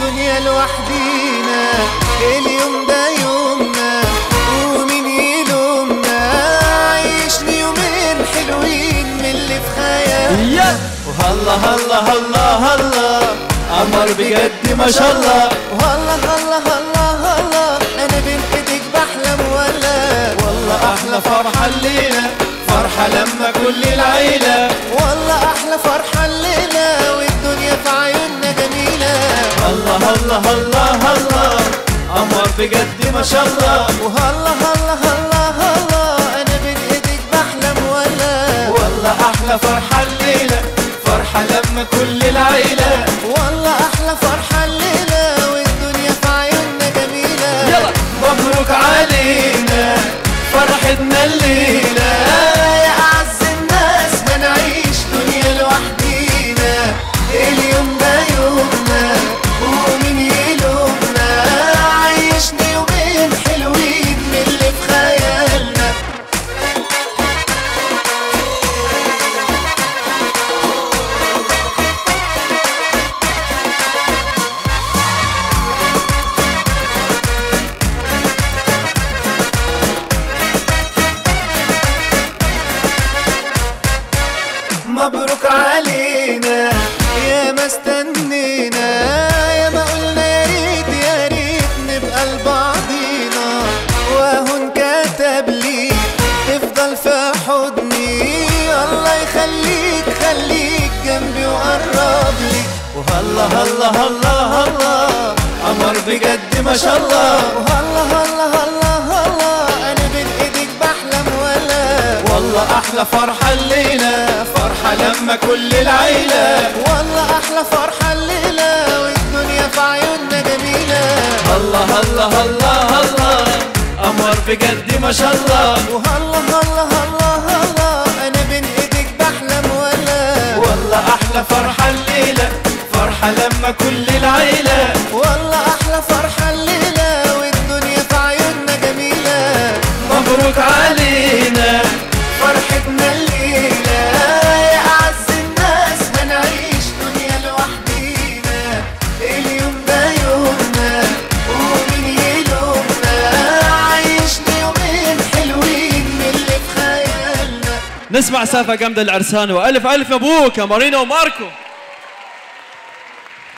دنيا لوحدينا، اليوم ده يومنا ومين يلومنا، عيشني يومين حلوين من اللي في خيالنا. وهلا هلا هلا هلا قمر بجد ما شاء الله. وهلا هلا هلا هلا انا بين ايديك بحلم ولا والله احلى فرحه الليلة، فرحه لما كل العيلة. والله احلى فرحه الليلة والدنيا في عيوننا جميلة. هلا هلا هلا هلا قمر بجد ما شاء الله. وهلا هلا هلا هلا انا بين ايديك بحلم ولا والله احلى فرحه الليلة، فرحه لما كل العيلة. والله احلى فرحه الليلة والدنيا في عيوننا جميلة. يلا مبروك علينا فرحتنا الليلة، يا اعز الناس هنعيش دنيا لوحدينا، اليوم ده يومنا ومين يلومنا، عيشني يومين حلوين من اللي في خيالنا. مبروك علينا يا ما استنينا، يا ما قلنا يا ريت يا ريت نبقى لبعضينا، واهو انكتب لي تفضل في حضني، الله يخليك خليك جنبي وقرب لي. وهلا هلا هلا هلا قمر بجد ما شاء الله. وهلا هلا هلا هلا انا بين ايديك بحلم ولا والله احلى فرحه الليلة، فرحه لما كل العيلة. والله احلى فرحه الليلة والدنيا في عيوننا جميلة. هلا هلا هلا هلا قمر بجد ما شاء الله. وهلا هلا هلا هلا انا بين ايديك بحلم ولا والله احلى فرحه الليلة، فرحه لما كل العيلة. والله احلى فرحه الليلة والدنيا في عيوننا جميلة. مبروك علينا فرحتنا الليلة، يا أعز الناس هنعيش دنيا لوحدينا، اليوم ده يومنا ومين يلومنا، عيشنا يومين حلوين من اللي في خيالنا. نسمع سافة جامدة للعرسان، وألف ألف مبروك يا مارينا وماركو.